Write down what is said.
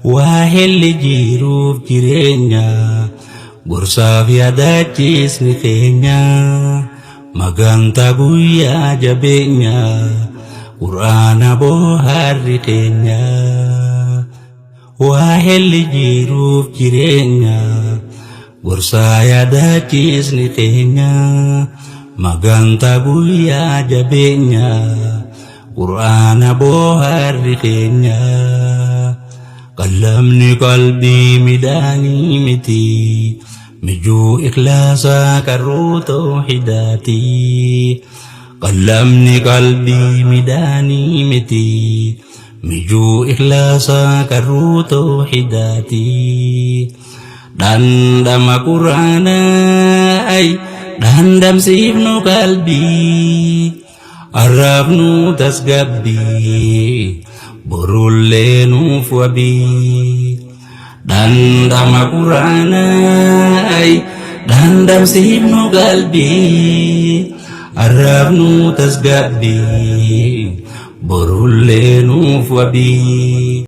Waa helli jiruuf jireenya gorsaaf yaadachiisni keenya magantaa guyyaa jabeenya quraana booharri keenya. Waa helli jiruuf jireenya gorsaa yaadachiisni keenya magantaa guyyaa jabeenya quraana booharri keenya. Qallamni qalbii midhaanii miti mijuu ikhlaasaa qarruu tawhidaati. Qallamni qalbii midhaanii miti mijuu ikhlaasaa qarruu tawhidaati. Dhandhama quraanaa ay dhandhamsiifnu qalbii arraabnu tasgabbii borullee nuuf wabii. Dhandhama quraanaa ay dhandhamsiifnu qalbii arraabnu tasgabbii borullee nuuf wabii.